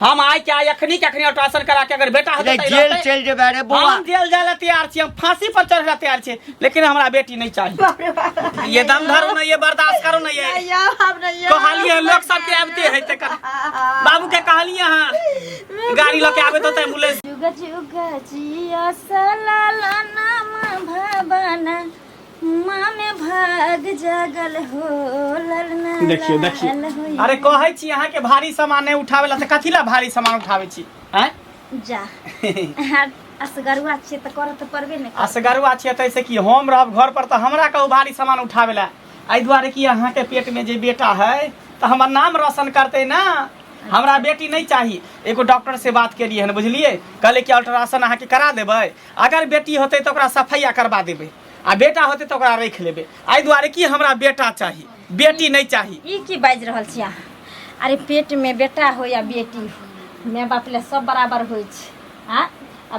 हम आइ के आइ अखनी के अखनी अल्ट्रासाउंड करा के अगर बेटा रे हेतै तऽ जेल रहतै। चलि जेबै रे बौआ। हम जेल जाय ला तैयार छी, हम फांसी पर चढ़े ला तैयार छी, लेकिन हमरा बेटी नहीं चाहिए। ये दम धरू ना, ये बर्दाश्त करू ना, ये कहलिए लोग सब के आबते है ते बाबू के कहलिए हां गाड़ी लके आबे तो एम्बुलेंस। जुग जुग जिया सलाला नाम भवना माँ में भाग जागल हो ललना। देखियो देखियो, अरे कहै छी अहाँ के भारी सामान नहीं उठावे ला, त कथी ला भारी सामान उठावे छी हैं? जा असगरुआ छियै तऽ करऽ तऽ पड़बे ने। असगरुआ छियै तऽ ऐसे की हम रहब घर पर तऽ हमरा कहू भारी सामान उठावे ला? एहि दुआरे कि अहाँ के पेट में जे बेटा है तऽ हमर नाम रोशन करते ना। हमरा बेटी नहीं चाही। एगो डॉक्टर से बात केलिए हन, बुझलिए? कहले कि अल्ट्रासाउंड अहाँ के करा देबै, अगर बेटी होते तऽ ओकरा सफैया करवा देबै आ बेटा होते तऽ ओकरा राखि लेबै। एहि दुआरे कि हमरा बेटा चाही, बेटी नहीं चाही। ई की बाजि रहल छी अहाँ? अरे पेट में बेटा हो या बेटी हो, माय बाप ले सब बराबर होइ छै। आ आ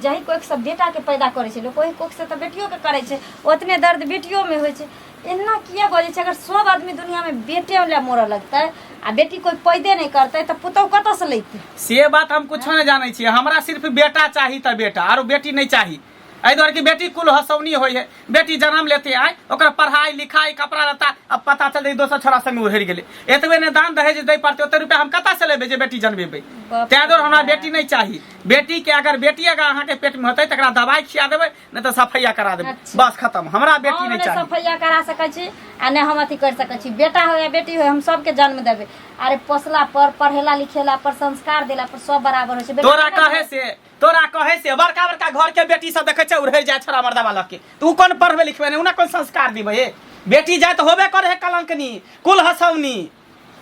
जाहि कोखिसँ बेटाके पैदा करै छै लोक, ओहि कोखिसँ तऽ बेटियोके करै छै। ओतने दर्द बेटियोमे होइ छै। एना किया बजै छै? अगर सब आदमी दुनियामे बेटे लए मरऽ लगतै आ बेटी कोइ पैदे नहि करतै तऽ पुतहु कतऽसँ लैतै? से बात हम कुछो नहीं जानै छियै। हमरा सिर्फ बेटा चाही तऽ बेटा, आरो बेटी नहीं चाही। एहि दुआरे कि बेटी कुल हसौनी होइ है। बेटी जन्म लेते आय, ओकर पढ़ाई लिखाई कपड़ा लत्ता, अब पता चल दोसर छोरा संग उहरि गेलै। एतबे ने दान दहेज दै पड़तै, ओते रुपया हम कतऽ से लेबै जे बेटी जन्मेबै? बाप ताहि दुआरे हमरा बेटी नहीं चाही। बेटी के अगर बेटी अगर अहाँके पेट में होतै तकरा दवाई खिया देबै, नहीं तऽ सफैया करा देबै। अच्छा। बस खत्म, हमरा बेटी हम नहीं नहि चाही। सफैया करा सकै छी आ नहि हम अथी करि सकै छी। बेटा हो या बेटी हो, हम सबके जन्म देबै। अरे पोसला पर, पढ़ेला लिखेला पर, संस्कार देला पर सब बराबर होइ छै। बेटा तोरा केना कहे से, तोरा कहे से बड़का बड़का घर के बेटी सब देखे छै उड़ै जाय छोरा मर्दावा लग के, तू कोन पढ़बे लिखबे ने, उना कोन संस्कार दिबे? हे बेटी जाय तऽ होबे करे है कलंकनी, कुल हसौनी।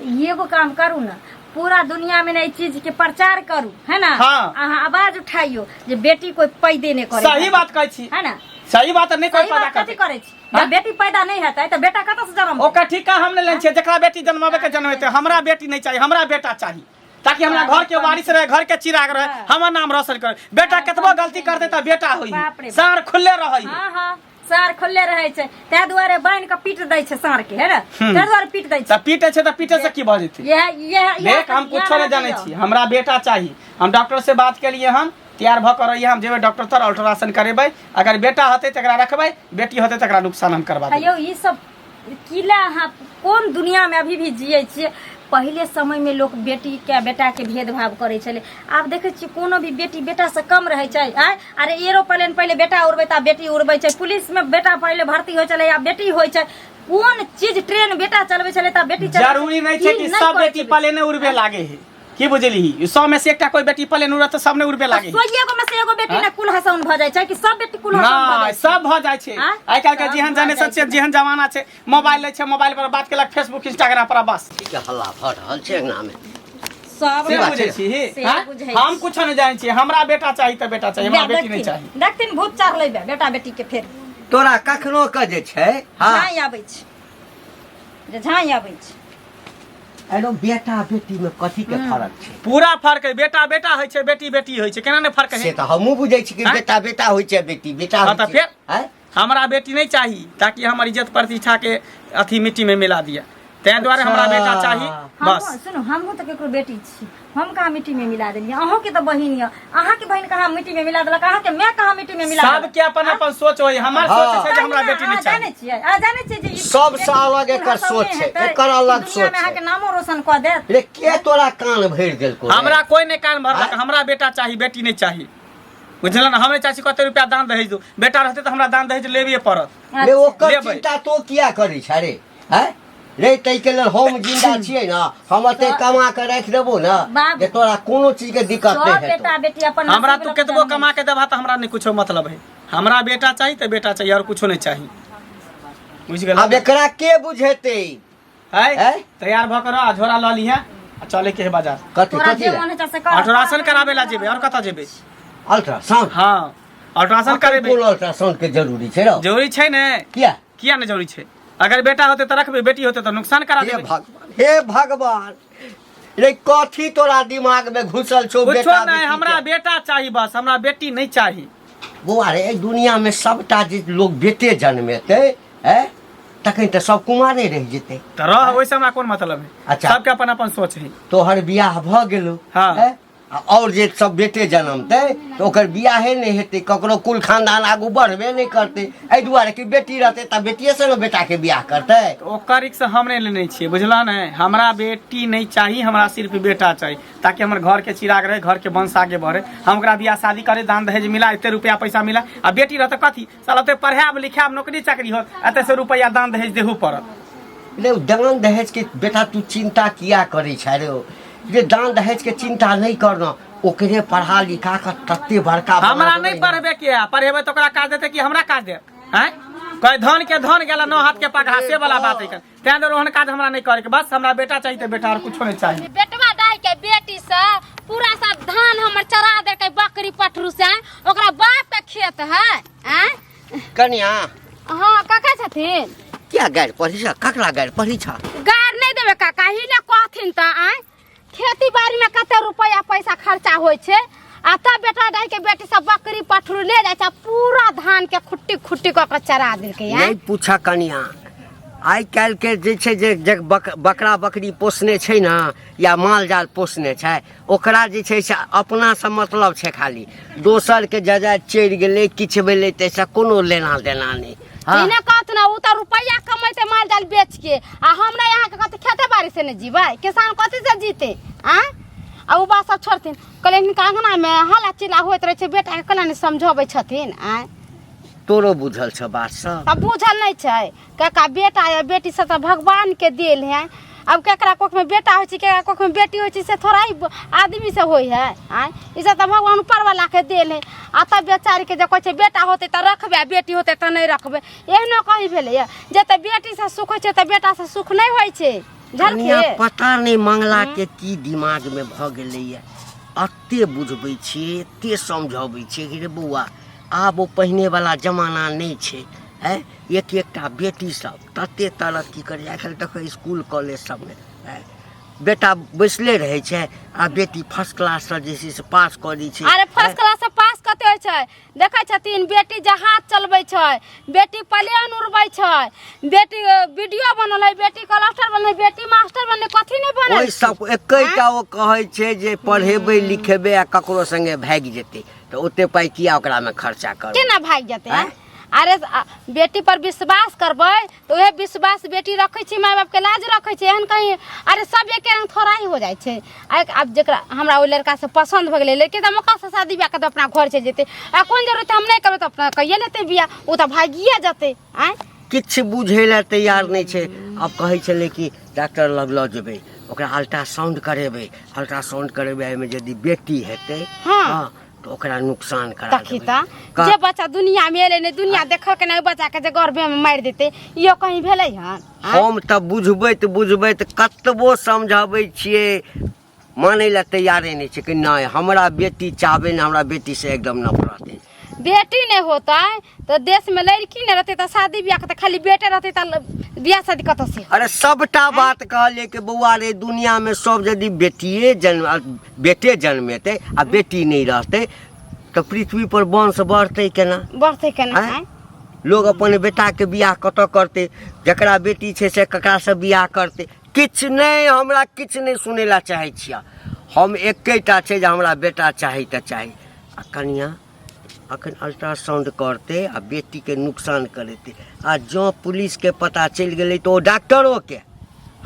एगो काम करू ना, पूरा दुनिया में ना ई चीज के प्रचार करू, है ना? हाँ। अहाँ आवाज उठाइयो जे बेटी कोई पैदे नहीं करे। सही बात कहै छी। है ना? सही बात नहीं कोई सही पैदा बात कथी करतै। करै छी? हाँ? जब बेटी पैदा नहीं हेतै तऽ बेटा कतऽ से जन्म? ओकर ठीका हम नहीं लेने छियै, जकरा बेटी जन्माबे के जन्मेतै। हमरा बेटी नहीं चाहिए, हमरा बेटा चाहिए, ताकि हमरा घर के वारिस रहे, घर के चिराग रहे, हमर नाम रोशन करे। बेटा कतबो गलती करते तऽ बेटा होई, बाप रे बाप। सार खुले रहै। हाँ हाँ, साँढ़ खुलले रहै छै, ताहि दुआरे बान्हि कऽ पीट दै छै साँढ़ के, है ने? ताहि दुआरे पीट दै छै। तऽ पीटे छै तऽ पीटे से की भऽ जेतै? इएह इएह इएह। देख, हम कुछो नहीं जानै छी, हमरा बेटा चाही। हम डॉक्टर से बात केलिए हन, तैयार भऽ कऽ रहिए, हम जेबै डॉक्टर तर, अल्ट्रासाउंड करेबै। अगर बेटा होतै तकरा रखबै, बेटी होतै तकरा नुकसान हम करवा देबै। यौ, ई सब किला अहाँ कोन दुनिया में अभी भी जियै छियै? पहिले समय में लोक बेटी के बेटा के भेदभाव करै छलै, आब देखै छियै कोनो भी बेटी बेटा से कम रहै छै? आँय, अरे एरोप्लेन पहिले बेटा उड़बै तऽ आब बेटी उड़बै छै। पुलिस में बेटा पहिले भर्ती होइ छलै, आब बेटी होइ छै। कोन चीज, ट्रेन बेटा चलबै छलै तऽ आब बेटी चलबै छै। जरूरी नहीं छै ई कि नहि सब करै बेटी छै। प्लेने उड़बे लागे है, की बुझलिही? 100 में से एकटा कोई बेटी प्लेन उड़त तऽ सब नहि उड़बे लागे है। सौए गो में से एगो बेटी ने कुल हसौन भऽ जाइ छै कि सब बेटी कुल हसौन भऽ नहि जाइ छै? सब भऽ जाइ छै। आँय? आइ काल्हि के सब जेहन भऽ जाइ जनरेशन छै, छै। जेहन जमाना छै, मोबाइल लै छै, मोबाइल पर बात केलक, फेसबुक इंस्टाग्राम पर, बस। की के हल्ला भऽ रहल छै अंगना मे? सब से बात बुझै छै। छी से हाँ? बुझै हम छी। कुछो नहि जानै छी। हमरा बेटा चाही तऽ बेटा चाही, हमरा बेटी नहि चाही। देखथिन भूत चढ़लै बे बेटा बेटी के फेर। तोरा कखनो के जे छै, हाँ, झाँइ आबै छै जे झाँइ आबै छै। एनो बेटा बेटी में कथी के फर्क छै? पूरा फर्क है। बेटा बेटा होइ छै, बेटी बेटी होइ छै, केना नहि फर्क से है? तऽ हमहूँ बुझै छी कि आँय? बेटा बेटा होइ छै, बेटी बेटा हाँ होइ तऽ छै। फेर? आँय? हमरा बेटी नहीं चाही ताकि हमर इज्जत प्रतिष्ठा के अथी मिट्टी में मिला दिया, ताहि दुआरे हमरा बेटा चाही बस। हमहूँ सुनू, हमहूँ तऽ केकरो बेटी छी, हम कहाँ मिट्टी में मिला देलियै? अहूँके तऽ बहिन यऽ, अहाँके बहिन कहाँ मिट्टी में मिला देलक? अहाँके माय कहाँ मिट्टी में मिला देलक? सबके अपन अपन सोच होई, हमर सोच छै जे हमरा बेटी नहीं अहाँ चाही। जानै छियै, अहाँ जानै छियै जे ई सबसँ अलग एकर कुल सोच छै, हेतै, एकर अलग दुनिया सोच में छै। अहाँके नामो रोशन कऽ देत। रे, के तोरा कान भरि देलको रे? हमरा कोई नहीं कान भरलक। आँय? हमरा बेटा चाही, बेटी नहीं चाही, बुझल ने? हम नहीं चाहे छी कते रुपया दान दहेज दू, बेटा रहते तऽ हमरा दान दहेज लेबे पड़त। रे, ओकर लेबै। चिंता तो किया करै छ रे? हैं रे, ताहिके लेल हम जिंदा छियै ने, हम एते कमा के राखि देबो ने बाप। जे तोरा कोनो चीज के दिक्कत सब नहि हेतौ। बेटा बेटी अपन हमरा नसीब तू लऽ कऽ केतबो जन्म कमा के देबा तऽ हमरा नहीं कुछो मतलब है। हमरा बेटा चाही तऽ बेटा चाही, और कुछो नहीं चाही, बुझ गेल? आब एकरा के बुझेतै? है हैं? तैयार भऽ के रह आ झोरा लऽ लिहे आ चले के है बाजार। कथी? तोरा कथी जे लए? मन होइ छै से कर। अल्ट्रासाउंड कराबे ला जेबै, और कतऽ जेबै? अल्ट्रासाउंड? हाँ, अल्ट्रासाउंड करेबै। कोन अल्ट्रासाउंड के जरूरी छै रौ? जरूरी छै ने। किया? किया ने जरूरी छै? अगर बेटा होते तऽ रखबै, बेटी होते तऽ नुकसान करा हे देबै। भगवान, हे भगवान रे, कथी तोरा दिमाग में घुसल छौ कुछो बेटा नहीं, बेटी हमरा के? बेटा चाही बस, हमरा बेटी नहीं चाही। बौआ रे, एहि दुनिया में सबटा जे लोग बेटे जन्मेतै है तखन तऽ सब कुमारे रहि जेतै। तऽ रह, ओहिसँ हमरा कोन मतलब है? अच्छा। सबके अपन अपन सोच है। तोहर बियाह भऽ गेलौ। हाँ। हैं? आ आओर जे सब बेटे जनमतै तऽ ओकर बियाहे नहि हेतै, ककरो कुल खानदान आगू बढ़बे नहि करतै, एहि दुआरे कि बेटी रहतै तऽ बेटिएसँ ने बेटाके बियाह करतै। तऽ ओकर रिक्स हम नहि लेने छियै, बुझलह ने? हमरा बेटी नहि चाही, हमरा सिर्फ बेटा चाही, ताकि हमर घर के चिराग रहे, घर के वंश आगे बढ़े। हम ओकरा बियाह शादी करे, दान दहेज मिला, एते रुपया पैसा मिला। आ बेटी रहते कथी साला, ओते पढ़ायब लिखायब, नौकरी चाकरी होत, एते से रुपया दान दहेज देहू पड़त। रे दान दहेज के बेटा तू चिंता किया करै छै रे? रे दान दहेज के चिंता नहीं करना, ओकरे पढ़ा लिखा के तते बड़का बना हमरा देबै नहीं ने। पढ़बे के है, पढ़ेबे तो ओकरा काज देते कि हमरा काज देत? हैं, कहे धन के धन गेला नौ हाथ के पगहा, से वाला बात है। तें दुआरे ओहन काज हमरा नहीं करे के, बस हमरा बेटा चाहिए तो बेटा, और कुछो नहीं चाहिए। बेटवा दाई के बेटी से पूरा सब धान हमर चरा देलकै बकरी पठरू से। ओकरा बाप के खेत है आँय? कनिया। हाँ, काका छथिन। क्या गारि पढ़ी छ? ककरा गारि पढ़ी छ? गार नहीं देबै काका, ही ने कहथिन तऽ आँय, खेती बाड़ी में कते रुपया पैसा खर्चा होइ छै, आ तब बेटा दाई के बेटी सब बकरी पठरू ले जाइ छै, पूरा धान के खुट्टी खुट्टी कऽ के चरा देलकै। आँय? नहीं पूछा कनिया, आइ काल्हि के जे छै जे बकरा बकरी पोसने छै ने या माल जाल पोसने छै, ओकरा जे छै से अपनासँ मतलब छै खाली, दोसरके जजात चढ़ि गेलै, किछु भेलै, ताहिसँ कोनो लेना देना नहि। हँ। इने कहत ना, उ तऽ रुपैया कमेतै माल जाल बेच के, आ हमरा यहाँ के कहते खेते बाड़ी से ने जीबै, किसान कथी से जीते? आँ, आ उ बात सब छोड़थिन, कहले हिनका अंगना में हल्ला चिल्ला होइत रहै छै, बेटा के केना ने समझबै छथिन? आँय? तोरो बुझल छ बात सब? तब बुझल नहि छै काका? बेटा या बेटी सब तऽ भगवान के देल है। अब केकरा कोख में बेटा होइ छै, केकरा कोख में बेटी होइ छै, से थोड़ा ही आदमी से होइ है। आँय, ई सब तऽ भगवान ऊपर वाला के देल है। आ तब बेचारी के जे कहै छै बेटा होतै तऽ रखबै आ बेटी होतै तऽ नहि रखबै, एहनो कहीं भेलैया? जते बेटी से सुख होइ छै तऽ बेटा से सुख नहि होइ छै। कनिया, झलके पता नहि मंगला के की दिमाग में भऽ गेलैया। एते बुझबै छियै, एते समझबै छियै कि रे बौआ, आब ओ पहिने वाला जमाना नहि छै। है एक एकटा बेटी सब तते तरक्की करै। आइ काल्हि देखै स्कूल कॉलेज सबमे है, बेटा बैसले रहै छै आ बेटी फर्स्ट क्लाससँ जे छै से पास कऽ दै छै। अरे फर्स्ट क्लास से पास कते होइ छै? देखै छथिन बेटी जहाज चलबै छै, बेटी प्लेन उड़बै छै, बेटी वीडियो बनल है, बेटी कलस्टर बनल है, बेटी मास्टर बनल, कथी नहि बनल? ओहि सब एकेटा ओ कहै छै जे पढ़ेबै लिखेबै आ ककरो संगे भागि जेतै तऽ ओते पाइ किया ओकरामे खर्चा करबै? केना भागि जेतै? आँय? अरे बेटी पर विश्वास करबै तऽ उएह विश्वास बेटी रखै छै, माय बापके लाज रखै छै, एहन कहीं? अरे सब एके रंग थोड़ा ही हो जाइ छै। आब जकरा हमरा ओहि लड़कासँ पसन्द भऽ गेलै लेकिन तऽ हम ओकरासँ शादी बियाह कऽ तऽ अपना घर चलि जेतै। आ कोन जरूरत है? हम नहि करबै तऽ अपना कहिए लेतै बियाह, ओ तऽ भागिए जेतै। आँय? किछु बुझै लए तैयार नहि छै। आब कहै छलै कि डॉक्टर लग लऽ जेबै ओकरा, अल्ट्रासाउंड करेबै। अल्ट्रासाउंड करेबै, एहिमे यदि बेटी हेतै हाँ। तऽ ओकरा नुकसान करा तखी देबै। तऽ जे बच्चा दुनिया में एलै नहि, दुनिया देखलकै नहि, ओहि बच्चा के जे गर्भे में मारि देतै, इहो कहीं भेलै हन? आँय? हम तऽ बुझबैत बुझबैत कतबो समझाबै छियै, मानै लए तैयारे नहि छै कि नहि, हमरा बेटी चाहबै ने, हमरा बेटीसँ एकदम नफरत अछि। बेटी नहि होतै तऽ देश में लड़की नहि रहतै तऽ शादी बियाह के तऽ खाली बेटे रहतै तऽ बियाह शादी कतऽ से? अरे सबटा बात कहलियै कि बौआ रे, दुनियामे सब यदि बेटिए जन्म, बेटे जन्मेतै आ बेटी नहि रहतै तऽ पृथ्वी पर वंश बढ़तै केना? बढ़तै केना? आँय? आँय? लोग अपन बेटाके बियाह कतऽ करतै? जकरा बेटी छै से ककरासँ बियाह करतै? किछु नहि, हमरा किछु नहि सुनै लए चाहै छियै हम। एकेटा छै जे हमरा बेटा चाही तऽ चाही। आ कनिया, अखन अल्ट्रासाउंड करतै आ बेटीके नुकसान करेतै, आ जँ पुलिसके पता चलि गेलै तऽ ओ डॉक्टरोके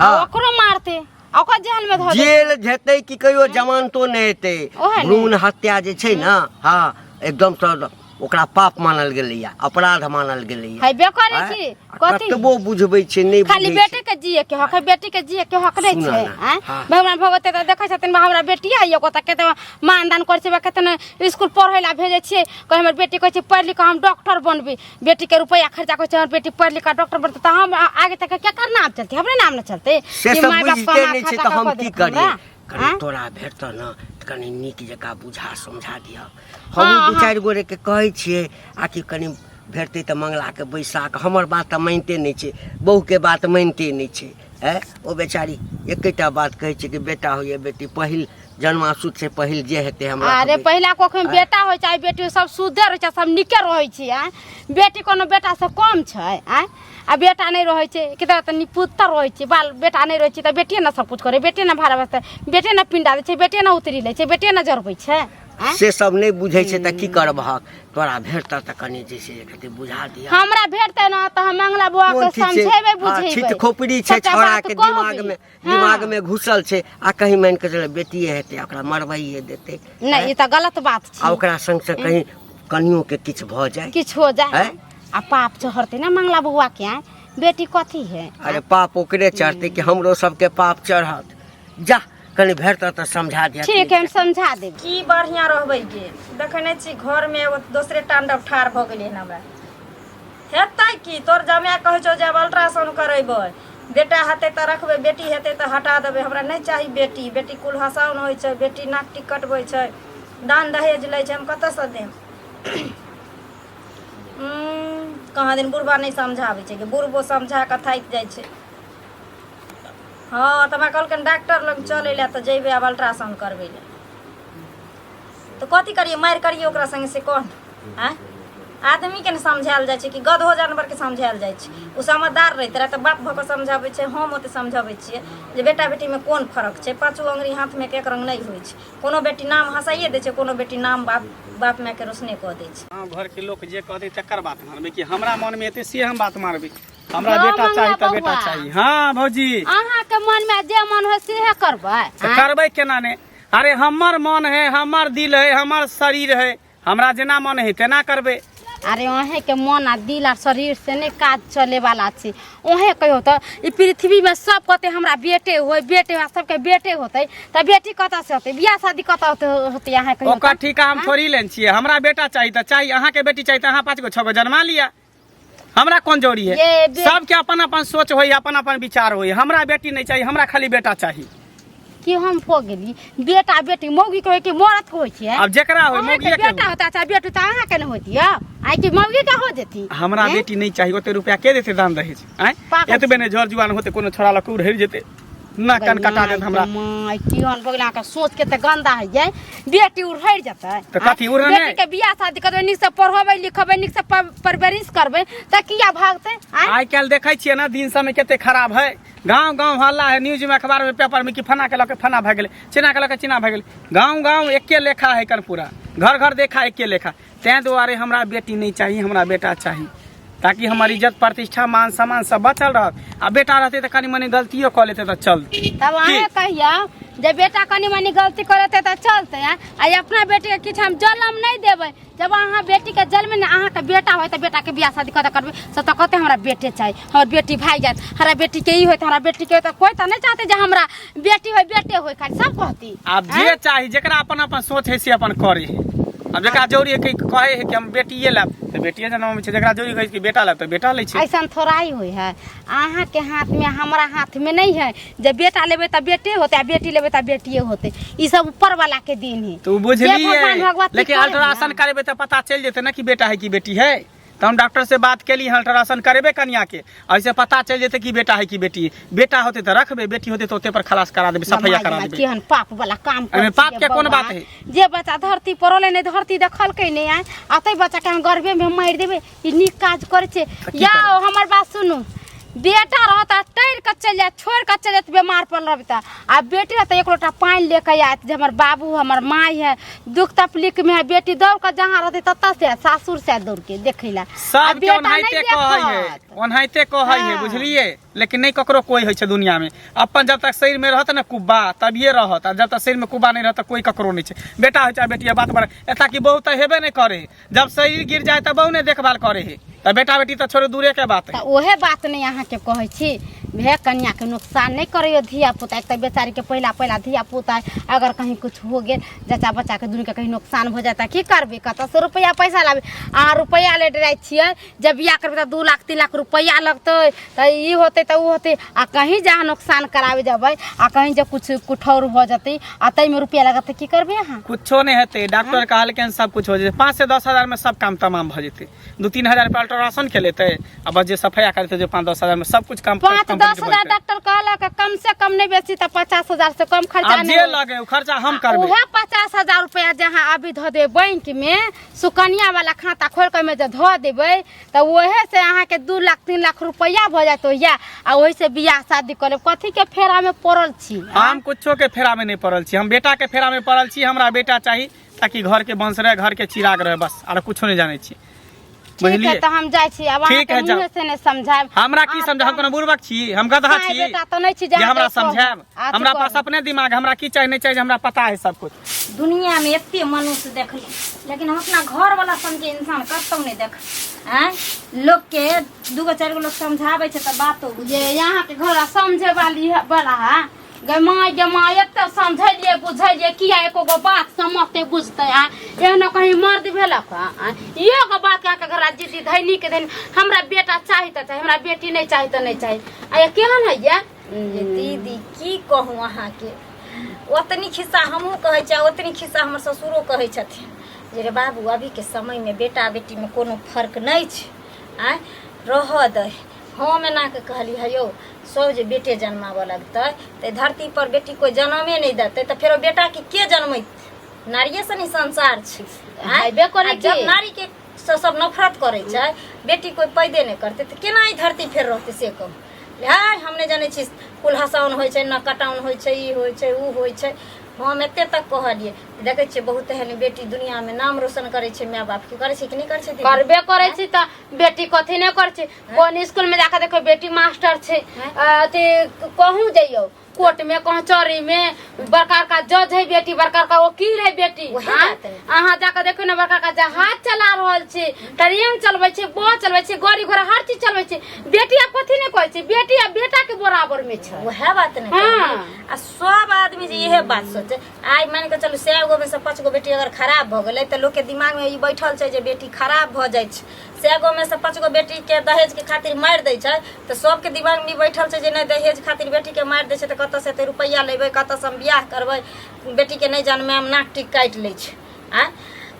आ ओकरो मारतै आ ओकरा जेल में धऽ देतै। जेल जेतै कि कहियो जमानतो नहि हेतै। ओहे ने। भ्रूण हत्या जे छै ने, हँ, एकदम सँ ओकरा पाप मानल गेलैया, अपराध मानल गेलैया। हेबे करै आँय? छी। आ कथी? कतबो बुझबै छै, नहि खाली बुझै छै। बेटे के जिए के हक है, बेटी के जिए के हक नहीं सुनऽ छै? ने, आँय? हाँ। भगवान भगवती तऽ देखै छथिन, हमरा बेटिया एगो तऽ कते मानदान करै छै, कते ने स्कूल पढ़ै ला भेजै छियै। कहै हमर बेटी कहै छै पढ़ि लिख कऽ हम डॉक्टर बनबै, बेटी के रुपैआ खर्चा करै छै। हमर बेटी पढ़ि लिख कऽ डॉक्टर बनतै तऽ हम आगे तक केकर नाम चलतै? हमरे नाम ने चलतै? से कि सब माय बाप बुझिते कमा नहि छै खटा तऽ हम कऽ की देलक करियै? हमरा? कनि आँय? तोरा भेटतऽ ने तऽ कनि नीक जकाँ बुझा समझा दिअ। हँ, हमहूँ दू हँ। चारि गोरेके कहै छियै आ कि कनि भेटतै तऽ मंगलाके बैसा कऽ। हमर बात तऽ मानिते नहि छै, बहुके बात मानिते नहि छै। आँय, ओ बेचारी एकेटा बात कहै छै कि बेटा होइए बेटी, पहिल जन्माशुद्ध से पहिल जे हेतै हमरा अरे खबै। पहिला कोख में बेटा होइ चाहे बेटी होइ, सब शुद्धे रहै छै, सब नीके रहै छै। आँय, बेटी कोनो बेटा से कम छै? आँय, आ बेटा नहि रहै छै कि तऽ निपुत्तर रहै छै, बाल बेटा नहि रहै छै तऽ बेटिए ने सब कुछ करै, बेटिए ने भाड़ा बसतै, बेटे ने पिंडा दै छै, बेटे ने उतरी लै छै, बेटे ने जरबै छै। आँय? से सब नहि बुझै छै तऽ की करबहक? तोरा भेटतह तऽ कनि जे छै कते बुझा दिअ। हमरा भेटतै ने तऽ हम मंगला बौआ कोन के ठीक छै? समझेबै, हँ, बुझेबै। छिट खोपड़ी छै सबटा छौड़ा बात के कहबै। दिमाग में। हँ। दिमाग में घुसल छै आ कहीं मानि कऽ चल बेटिए हेतै, ओकरा मरवाइए देतै। नहि, ई तऽ गलत बात आ छै। ओकरा संग संग कहीं कनियो के किछु भऽ जाय, किछु हो जाए हैं? आ पाप चढ़तै ने मंगला बौआ के। आँय, बेटी कथी है? अरे पाप ओकरे चढ़तै कि हमरो सबके पाप चढ़त? जा, कनि भेटतह तऽ समझा दिअ। ठीक है, हम समझा देब। की बढ़िया रहबै गे, देखै नहि छी घरमे एगो दोसरे तांडव ठाढ़ भऽ गेलै हन। हमरा हेतै की? तोर जमाए कहै छौ जे आब अल्ट्रासाउंड करेबै, बेटा हेतै तऽ रखबै, बेटी हेतै तऽ हटा देबै। हमरा नहि चाही बेटी। बेटी कुल हसाउन होइ छै, बेटी नाक टिक कटबै छै, दान दहेज लै छै, हम कतऽसँ देब? कहाँ दिन बुढ़बा नहि समझाबै छै कि बुढ़बो समझा कऽ थाकि जाइ छै। हँ, तऽ हमरा कहलखिन डॉक्टर लग चलै लए, तऽ जैबै आब अल्ट्रासाउंड करबै लए। तऽ कथी करियै, मारि करियै ओकरा संगे से कह ने? आँय, आदमीके ने समझायल जाइ छै कि गदहो जानवरके समझायल जाइ छै? ओ समझदार रहित रहए तऽ बाप भऽ कऽ समझाबै छै। हम ओते समझाबै छियै जे बेटा बेटीमे कोन फरक छै। पाँचो अङ्गुरी हाथमे एक रङ्ग नहि होइ छै। कोनो बेटी नाम हँसाइए दै छै, कोनो बेटी नाम बाप बाप मायके रोशने कऽ दै छै। गाँव घरके लोक जे कहतै तकर बात मानबै कि हमरा मनमे एतै से हम बात मानबै? हमरा हँ, बेटा चाही तऽ बेटा बौआ। चाही। हँ भौजी। अहाँके मनमे जे मन होइ सेहे करबै। तऽ करबै केना ने? अरे हमर मन है, हमर दिल है, हमर शरीर है, हमरा जेना मन है तेना करबै। अरे अहेंके मन आ दिल आ शरीर से नहि काज चले वाला छै। अहें कहियो तऽ ई पृथ्वी में सब कहते हमरा बेटे होय, बेटे होय, सबके बेटे होते तऽ बेटी कतऽ से होते? बियाह शादी कतऽ होते होते? अहाँ कहियो ओकर तऽ? ठीका हम थोड़ी लेने छियै। हमरा बेटा चाही तऽ चाही, अहाँके बेटी चाही तऽ अहाँ 5 गो 6 गो जन्मा लिअ, हमरा कोन जरूरी है? ये सबके अपन अपन सोच होई, अपन अपन विचार होई। हमरा बेटी नहीं चाहिए, हमरा खाली बेटा चाहिए। कि हम हो गेली? बेटा बेटी मौगी के होय कि मरद के होइ छै? अब जेकरा होय, अहाँके मौगिए के बेटा होय। होता चाहे बेटी, तऽ अहाँके ने होती आइ कि मौगी के हो जेती? हमरा हैं? बेटी नहीं चाहिए। ओते रुपया के देते दान दहेज? आँय, पागल। एतबे नहीं झर जुआन होते, कोनो छोड़ा लऽ के उड़ेर जेते ना कान कटा देत हमरा। माय, केहन बगला के सोच के तऽ गंदा है जाय, बेटी उड़हरि जेतै। तऽ कथी उड़ने? बेटी के बियाह शादी करबै, नीक से पढ़ेबै लिखेबै, नीक से परवरिश करबै तऽ किया भागतै? आँय? आइ काल्हि देखै छियै ने दिन समय कते खराब है। गाँव गाँव हल्ला है, न्यूज में, अखबार में, पेपर में कि फना के लऽ के फना भए गेलै, चिना के लऽ के चिना भए गेलै। गाँव गाँव एके लेखा है कर, पूरा घर घर देखा एके लेखा। ताहि दुआरे हमरा बेटी नहि चाही, हमरा बेटा चाही, ताकि हमर इज्जत प्रतिष्ठा मान सम्मान सब बचल रहत। आ बेटा रहतै तऽ कनि मनि गलतियो कऽ लेतै तऽ चलतै। तब अहें कहियौ जे बेटा कनि मनि गलती करतै तऽ चलतै। आँय? आ अपना बेटीके किछु हम जलम नहि देबै। जब अहाँ बेटीके जन्म ने, अहाँके बेटा होय तऽ बेटाके बियाह शादी कतऽ करबै से तऽ कहतै हमरा बेटे चाही, हमर बेटी भागि जायत, हमरा बेटीके ई होयत, हमरा बेटीके होयत। कोइ तऽ नहि चाहतै जे हमरा बेटी होय, बेटे होय खाली, सब कहती। आब जे चाही, जेकरा अपन अपन सोच है से अपन करे है। आब जेकरा जरूरी है कि कहे है कि हम बेटिए लायब तऽ बेटिए जनम छै, जेकरा जरूरी है कि बेटा लायब तऽ बेटा लै छै। ऐसन थोड़ा ही होइ है। अहाँके हाथमे, हमरा हाथमे नहि है जे बेटा लेबै तऽ बेटे होतै आ बेटी लेबै तऽ बेटिए होतै। ई सब ऊपर वाला के दिन है। तो जे बुझलिए, भगवान भगवती लेकिन करे अल्ट्रासाउंड ने। करेबै तऽ पता चलि जेतै ने कि बेटा है कि बेटी है। तऽ हम डॉक्टर से बात केली, अल्ट्रासाउंड करेबै कनिया के, ऐसे पता चलि जेतै कि बेटा है कि बेटी है। बेटा होतै तऽ रखबै, बेटी होतै तऽ ओते पर खलास करा देबै, सफैया करा देबै। केहन पाप वाला काम एहिमे करै पाप छियै के कोन बौआ। बात है? जे बच्चा धरती पर रहलै नहि, धरती देखलकै नहि, आय आ ताहि बच्चा के हम गर्भे में मारि देबै, ई नीक काज करै छै? तऽ की या करबै? हमर बात सुनू, बेटा रहत आ टरि कऽ चलि जायत, छोड़ि कऽ चलि जायत बीमार पड़ल रहबै तऽ, आ बेटी रहत एक लोटा पानि लऽ कऽ आयत जे हमर बाबू हमर माय है, दुख तकलीफ में है। बेटी दौड़ कऽ जहाँ रहतै ततऽ से आयत, सासुर से आयत दौड़ के देखै लए। आ सबके बेटा नहि ओनाहिते कहै है। देखत। ओनाहिते कहै है। हाँ। बुझलिए, लेकिन नहि ककरो कोई होइ छै दुनिया में अपन। जब तक शरीर में रहत ने कुब्बा तभिए रहत, आ जब तक शरीर में कुब्बा नहीं रहत तऽ कोई ककरो नहीं छै। बेटा होइ चाहे बेटी, बात बड़ा एता कि बहु तऽ हेबे नहि करे। जब शरीर गिर जाए तऽ बहु नहि देखभाल करे है, तऽ बेटा बेटी तऽ छोड़ू, दूरे के बात है। तऽ ओहे बात नहि अहाँके कहै छी भे, कनियाके नुकसान नहि करैयो धिया पुता। एक तऽ बेचारीके पहिला पहिला धिया पुता है, अगर कहीं कुछ हो गेल, जच्चा बच्चाके दुनूके कहीं नुकसान हो जाए तऽ की करबै? कतऽसँ रुपैआ पैसा लाबै? अहाँ रुपैआ ले डराइ छियै। जब बियाह करबै तऽ 2 लाख 3 लाख रुपैआ लगतै, तऽ ई होतै तऽ ओ होतै। आ कहीं जे अहाँ नुकसान कराबै जेबै आ कहीं जे कुछ कुठौर भऽ जेतै आ ताहिमे रुपैआ लागत तऽ की करबै अहाँ? कुछो नहि हेतै। डॉक्टर कहलकै सब कुछ हो जेतै। 5 से 10 हजार में सब काम तमाम भऽ जेतै। 2-3 हजार रुपया अल्ट्रासाउंड के लेतै आ बस जे सफाया करतै, जे 5-10 हजार में सब कुछ काम पाँच complete। कंप्लीट 10,000 डॉक्टर कहलक कम से कम नहि बेसी तऽ 50,000 से कम खर्चा आब नहि जे होई। लगे ओ खर्चा हम करबै। उहे 50,000 रुपया जे अहाँ अभी धऽ देबै बैंक में, सुकन्या वाला खाता खोल के ओहिमे जे धऽ देबै तऽ ओहे से अहाँके 2 लाख 3 लाख रुपया भऽ जायत ओहिया, आ ओहि से बियाह शादी कऽ लेब। कथी के फेरा में पड़ल छी? हम कुछो के फेरा में नहीं पड़ल छी, हम बेटा के फेरा में पड़ल छी। हमरा बेटा चाही ताकि घर के वंश रहे, घर के चिराग रहे, बस, आर कुछो नहीं जाने छी। ठीक है बुझलियै? तऽ हम जाइ छी अब। ठीक अहाँके है, जाउ। मुँहे से नहि समझायब। हमरा की समझ, हम कोनो बुड़बक छी? हम गधा नहि छी बेटा तऽ नहि छी जे जे हमरा अहाँके कहब। समझायब? अथी हमरा पास करू। अपने दिमाग, हमरा की चाही नहीं चाही हमरा पता है सब कुछ। दुनिया में एते मनुष्य देखली, लेकिन हम अपना घर वाला सन के इंसान कतौ नहीं देख। आँय, लोग के दूगो चारि गो लोग समझाबै छै तऽ बातो बुझ जे यहाँ के घर समझे वाली है बड़ा है गे माय, गे माय, एते समझेलिए बुझेलिए, किया एको गो बात समझते बुझते? आ एहनो कहीं मर्द भेलक? आ एगो बात के घर दीदी धैनी के धैनी, हमरा बेटा चाही तऽ चाही, हमरा बेटी नहीं चाही तऽ नहीं चाही। आ ये केहन है ये? जे दीदी की कहूँ अहाँके, ओतनी खिस्सा हमहूँ कहै छियै, ओतनी खिस्सा हमर ससुरो कहै छथिन जे रे बाबू, अभीके समयमे बेटा बेटीमे कोनो फर्क नहि छै, आँय रहऽ दे। हम एना कऽ कहली, हे यौ, सब जे बेटे जन्माबऽ लगतै तऽ धरती पर बेटी कोइ जनमे नहि देतै, तऽ फेरो बेटाके के जनमैत? नारिये से ने संसार छै। आँय? हेबे करै आ जब की? नारीके से सब नफरत करै छै, बेटी कोइ पैदे नहि करतै, तऽ केना ई धरती फेर रहतै से कहू। हाय, हम नहि जानै छी कुल हसाउन होइ छै न कटाउन होइ छै, ई होइ छै, ओ होइ छै। हम एते तक कहलियै, देखै छियै बहुत एहन बेटी दुनियामे नाम रोशन करै छै माय बापके। करै छै कि नहि करै छै दीदी? करबे करै छी तऽ बेटी कथी नहि करै छै? कोन स्कूल में जाके देखो, बेटी मास्टर छै। अथी कहूँ जइयो, कोर्ट में, कचहरी में बड़का बड़का जज है बेटी, बड़का बड़का वकील है बेटी। वएह आँय? बात है। अहाँ जाके देखियौ ने, बड़का बड़का जहाज चला रहल छै, ट्रेन चलबै छै, बस चलबै छै, गाड़ी घोड़ा हर चीज चलबै छै। बेटी आब कथी नहि करै छै? बेटी आब बेटा के बराबर में छै। वएह बात ने। हाँ। आ सब आदमी जे इहे बात सोचे, आइ मानि कऽ चलू 100 गो में से 5 गो बेटी अगर खराब भऽ गेलै तऽ लोकके दिमागमे ई बैठल छै जे बेटी खराब भऽ जाइ छै। 100 गो में से 5 गो बेटी के दहेज के खातिर मारि दै छै तऽ सबके दिमाग में ई बैठल छै जे नहि, दहेज खातिर बेटी के मारि दै छै तऽ कतऽ से एते रुपैआ लेबै, कतऽ से हम बियाह करबै, बेटी के नहि जनमायब, नाक टीक काटि लै छै। आँय,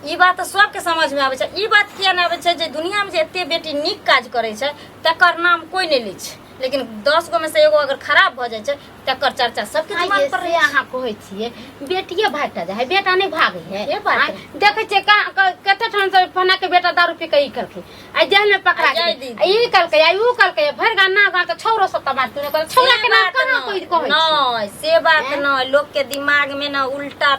ई बात तऽ सबके समझमे आबै छै। ई बात किया नहि आबै छै जे दुनियामे जे एते बेटी नीक काज करै छै तकर नाम कोइ नहि लै छै, लेकिन 10 गो में से एगो अगर खराब भऽ जाइ छै तकर चर्चा सबके आइ दिमाग जे पर से रहै छै। अहाँ कहै छियै, बेटिये भागि जाइ है, बेटा नहि भागै है। से बात आँय, है। देखै छियै कते ठाम से फना के बेटा दारू पी के ई केलकै, आइ जेल में पकड़ा आ जय गेलै, दीदी। आ ई केलकै, आ ऊ केलकै, भरि गाम ना गाम के छौरो सब तऽ मारते नहि, छौरा से के नाम बात कहाँ नहि। कोइ कहै छै? नहि, से बात नहि। लोक के दिमाग में ने उल्टा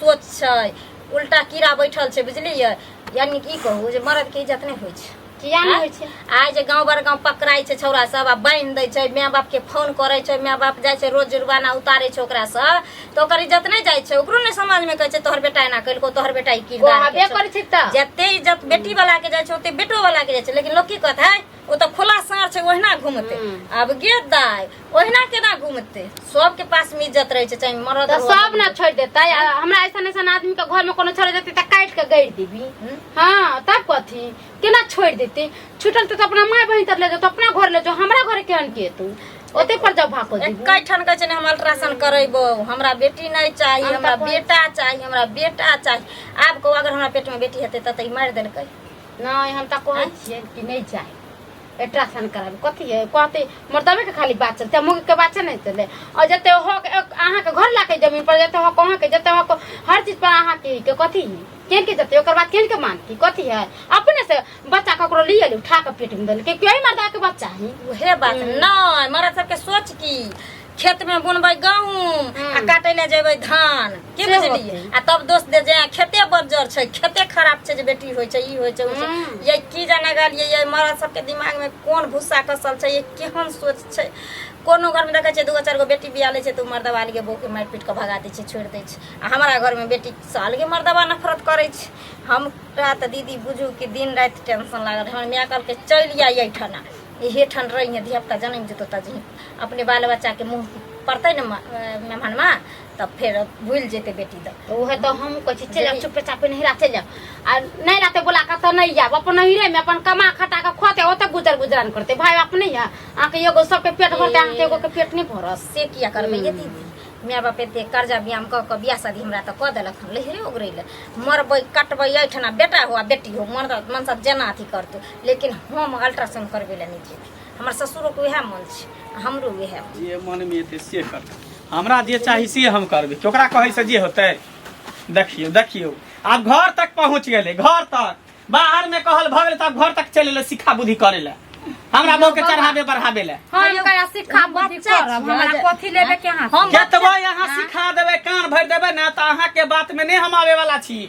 सोच छै, उल्टा कीड़ा बैठल छै, बुझलियै? यानी की कहू जे मर्द के इज्जत नहि होइ छै। किया नहि होइ छै? आइ जे गाँव बर गाँव पकड़ाइ छै छौड़ा सब आ बान्हि दै छै, माय बाप के फोन करै छै, माय बाप जाइ छै, रोज जुर्माना उतारै छै ओकरासँ, तऽ ओकर इज्जत नहि जाइ छै? ओकरो नहि समाज मे कहै छै तोहर बेटा एना केलको, तोहर बेटा ई किरदार कहबे के छौ। करै छै तऽ जते इज्जत बेटी वाला के जाइ छै ओते बेटो वाला के जाइ छै, लेकिन लोक की कहत है, ओ तऽ खुला साँढ़ छै, ओहिना घूमते। आब गे दाय, ओहिना केना घूमते? सबके पास में इज्जत रहै छै, चाहे मरद तऽ हो। सब ने छोड़ि देतै। आ हमरा ऐसन ऐसन आदमी के घर में कोनो छोड़ि देतै तऽ काटि के गाड़ि देबी। हाँ, तब कथी केना छोड़ि देतै? छुटल तऽ अपना माय बहिन तर ले जाओ, अपना घर ले जाओ, हमरा घर केहन के तू ओते पर जाओ भाको देबी। एकै ठान कहै छै ने, हम अल्ट्रासाउंड करेबो, हमरा बेटी नहि चाही, हम तऽ हमरा कहै- बेटा चाही, हमरा बेटा चाही। आब कहू, अगर हमरा पेट में बेटी हेतै तऽ ई मारि देलकै। नहीं, हम तऽ कहै छियै कि नहि जाए अल्ट्रासाउंड कराबे। कथी है कहते, मर्दबे के खाली बात चलते, मुँह के बात नहीं चले। और जते हक अहाँके घर लाके जमीन पर जते हक अहाँके, जते हक हर चीज पर अहाँके के कथी है? केन के जते ओकर बात केन के मानती? कथी है, अपने से बच्चा ककरो लिए उठा के पेट में देलकै, क्यों मर्दा के बच्चा है? उहे बात नहि। मरद सबके सोच की, खेत में बुनबै गहूम आ काटे ले जेबै धान, की से बुझलियै? होतै। आ तब दोष दे जे खेते बज्जर छै, खेते खराब छै जे बेटी होइ छै, ई होइ छै, ओ छै। ये की जाने गेलियै ये मरद सबके दिमाग में कोन भूसा कसल छै, ये केहन सोच छै। कोनो घर में देखै छियै दूगो चारि गो बेटी बिया लै छै तऽ ओ मर्दबा अलगे बहू के मारि पीट कऽ भगा दै छै, छोड़ि दै छै। आ हमरा घर में बेटी से अलगे मर्दबा नफरत करै छै। हमरा तऽ दीदी बुझू कि दिन राति टेंशन लागल। हमर माय कहलकै चलि आ एहिठना, इहे ठान रहिहे, धियापुता जनमि जेतौ तऽ जही अपने बाल बच्चाके मुँह पड़तै ने मेहमानमा, तब फेर भूलि जेतै बेटी दऽ। तऽ उहे तऽ हम कहै छी, चलि जाउ चुपे चापे नहिरा चलि जाउ। आ नहि रहतै बोला कऽ तऽ नहि जायब। अपन नहिरेमे अपन कमा खटा कऽ खुआते, ओतऽ गुजर गुजरान करतै। भाय बाप नहि है अहाँके? एगो सबके पेट भरतै, अहाँके एगो के पेट नहि भरत? से किया करबै ये दीदी? माय बाप एते कर्जा ब्याम कऽ कऽ बियाह शादी हमरा तऽ कऽ देलक हन लहिरे ओगरै लए। मरबै कटबै एहिठिना, बेटा हो आ बेटी हो, मर्द मनसा जेना अथी करतौ, लेकिन हम अल्ट्रासाउंड करबै लए नहि जेबै। हमर ससुरोके उएह मन छै आ हमरो उएह मन। जे मनमे एतै से करतै, हमरा जे चाही से हम करबै। ओकरा कहै से जे होतै। देखियौ देखियौ, आब घर तक पहुँच गेलै, घर तक। बाहर में कहल भऽ गेलै तऽ आब घर तक चलि एलै सिखा बुद्धि करै लए, हमरा बहू के चढ़ाबे बढ़ाबे लए। हम करा सिखा बुद्धि बच्चा करब, छियै हमरा जे- कथी लेबे के अहाँ से? हम केतबो यहाँ सिखा देबै, कान भरि देबै ने, तऽ अहाँके बात में नहि हम आबै वाला छी।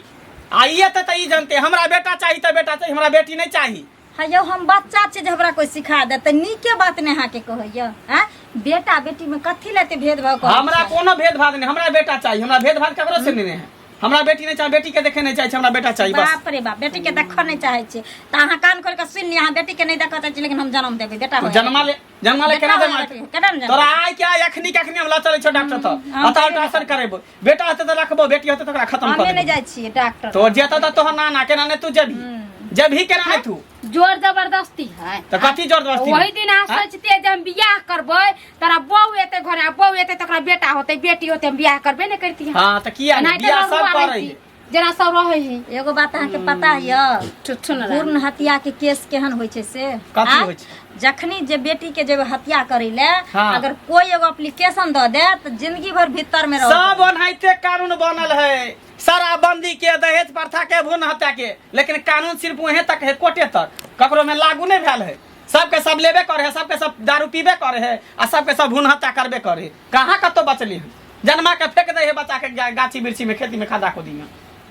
आइए तऽ ई जानते, हमरा बेटा चाही तऽ बेटा चाही, हमरा बेटी नहि चाही। हाँ यौ, हम बच्चा छी जे हमरा कोई सिखा दे? तऽ नीके बात ने अहाँके कहैया। आँय, बेटा बेटी में कथी लए एते भेदभाव करै हमरा छियै? कोनो भेदभाव नहि, हमरा बेटा चाही। हमरा भेदभाव ककरो से नहि है। हमरा बेटी नहि चाही, बेटी के देखे नहि चाही छै, हमरा बेटा चाही बस। बाप रे बाप, बेटी के देखऽ नहि चाहै छी तऽ अहाँ कान खोलि कऽ सुनि लिअ, अहाँ बेटी के नहि देखऽ चाहै छी, लेकिन हम जनम देबै। बेटा होय जन्मा ले, जन्मा ले। बेटा केना होय जन्मा बेटी, केना ने जन्मा? तोरा आइ के आइ अखनी के अखनी हम लऽ चलै छौ डॉक्टर तऽ हम अतः अल्ट्रासाउंड करेबो। बेटा हेतै तऽ रखबो, बेटी हेतै तऽ ओकरा खत्म कऽ हमे नहि देबो। जाइ छियै डॉक्टर। तो जेतौ तऽ तोहर नाना केना नहि तू जेबही? जेबही केना नहि तू? जोर जबरदस्ती है। तऽ कथी जबरदस्ती? वही दिन अहाँ आँय? सोचतियै जे हम बियाह करबै, तोरा बहु एते घरे आ बहु एते तऽ ओकरा बेटा होतै, बेटी होतै, हम बियाह करबे नहि करतियै। हाँ तऽ किया नहि? एनाहिते बियाह सब रहुआ करै रहिती, है। जेना सब रहै है। एगो बात अहाँके पता यऽ? छुच्छुन रह। पूर्ण हत्या के केस केहन होइ छै से? कथी आँय? होइ छै? जखनी जे बेटी के जे हत्या करै ले हाँ। अगर कोई एगो एप्लीकेशन दऽ दे तऽ जिंदगी भर भीतर में रह। सब ओनाहिते कानून बनल है, शराबबंदी के, दहेज प्रथा के, भ्रूण हत्या के, लेकिन कानून सिर्फ वहीं तक है, कोर्टे तक, ककरो में लागू नहीं भेल है। सबके सब लेबे करे है, सबके सब दारू पीबे करे है आ सबके सब भ्रूण हत्या करबे करे है। कहाँ कतौ बचली है? जन्मा के फेंक दे है बच्चा के गाछी वृक्षी में, खेती में, खदा खोदी में।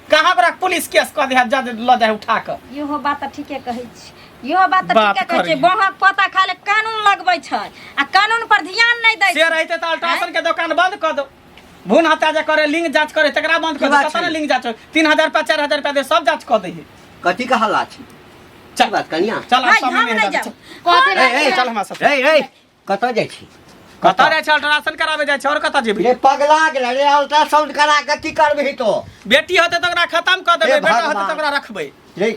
कहाँ ओकरा पुलिस केस कऽ दे है, जज लऽ जाए उठा कऽ। इहो बात तऽ ठीके कहै छी, इहो बात तऽ बात ठीके कहै छी। करी। बहक पता खाली कानून लगबै छै आ कानून पर ध्यान नहि दै से छै। रहते तऽ अल्ट्रासाउंड के दुकान बंद कऽ दो, भ्रूण हत्या जे करे, लिंग जांच करे, तकरा बंद की कऽ दो। बात कतऽ ने छै? लिंग जांच 3000 रुपया 4000 रुपया दे, सब जांच कऽ दै है। कथी के हल्ला छै? चल। बात कनिया। चल आब नहीं, समय हम नहि नहि है। जायब। कथी ए, लए? ए, चल हमरा साथे। रे रे, कतऽ जाइ छी? कतऽ जाइ छै? अल्ट्रासाउंड कराबे जाइ छै, और कतऽ जेबही? रे पगला गेल रे, अल्ट्रासाउंड करा के की करबही तो? बेटी होतै तऽ ओकरा खत्म कऽ देबै, हे बेटा होतै भगवान। तऽ ओकरा रखबै। रे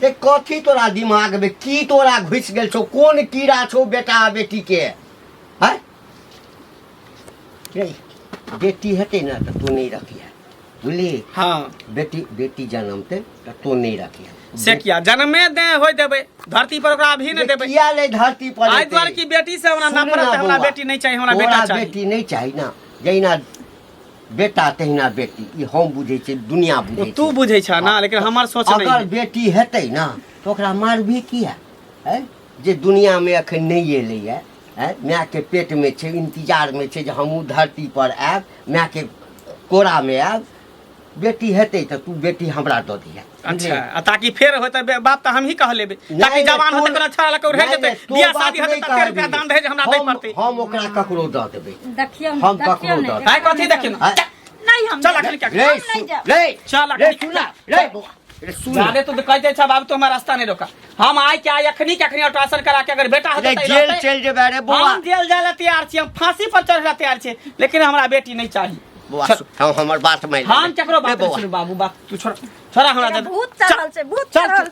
रे, कथी तोरा दिमाग में की तोरा घुसि गेल छौ? कोन कीड़ा छौ बेटा आ बेटी के? हैं रे, बेटी हेतै ने तऽ तू नहि रखिहे, बुझली? हाँ। बेटी बेटी जनमतै तऽ तू नहि रखिहे। से किया? जनमे दे होय देबै धरती पर, ओकरा अभी नहि देबै। किया ले धरती पर एहि एतै? दुआरे कि बेटी से हमरा सुन ना नफरत है, हमरा बौआ, बेटी नहीं चाहिए, हमरा तोरा बेटा चाहिए। बेटी नहीं चाहिए ना, जहिना बेटा तहिना बेटी, ई हम बुझै छियै, दुनिया बुझै ओ छै। तू बुझै छ ना, लेकिन हमर सोच नहीं अगर है। बेटी हेतै ना तऽ ओकरा मारबही किया? हैं जे दुनियामे एखन नहि एलैए, हैं मायके पेटमे छै, इंतजारमे छै जे हमहूँ धरती पर आयब, मायके कोरामे आयब। बेटी हेतै तऽ तू बेटी हमरा दऽ दिहे। अच्छा, आ ताकि फेर होतै बाप तऽ हमही कह लेबै, नहि, ताकि नहि, जवान होतै कोनो छोड़ा लऽ के उड़ै नहि, जेतै, नहि, तू बियाह बात शादी होतै नहि तऽ फेर रुपया कहबही। दान दहेज हमरा दै पड़तै। हम ओकरा ककरो दऽ देबै। देखियौ हम देखियौ ककरो ने, दऽ आइ कथी देखियौ? आँय? नहीं हम चल नहीं अखन क्या रे हम नहीं जायब। रे चल रे अखन। सुन ना, रे बौआ, रे सुन ना। जादे तू तो कहते छ बाबू, तू हमारा रास्ता नहीं रोका। हम आइ के आइ अखनी के अखनी अल्ट्रासाउंड करा के अगर बेटा होतै रे तऽ जेल रहतै। चलि जेबै रे बौआ। हम जेल जाय ला तैयार छी, हम फांसी पर चढ़े ला तैयार छी, लेकिन हमरा बेटी नहीं चाही। बौआ चल। हम हमर बात मान ले। हम केकरो रे बात नहीं बौआ। सुनू बाबू, बात तू छोड़, छोड़ा हमरा एकरा दे। भूत चढ़ल छै, भूत चल। चढ़ल।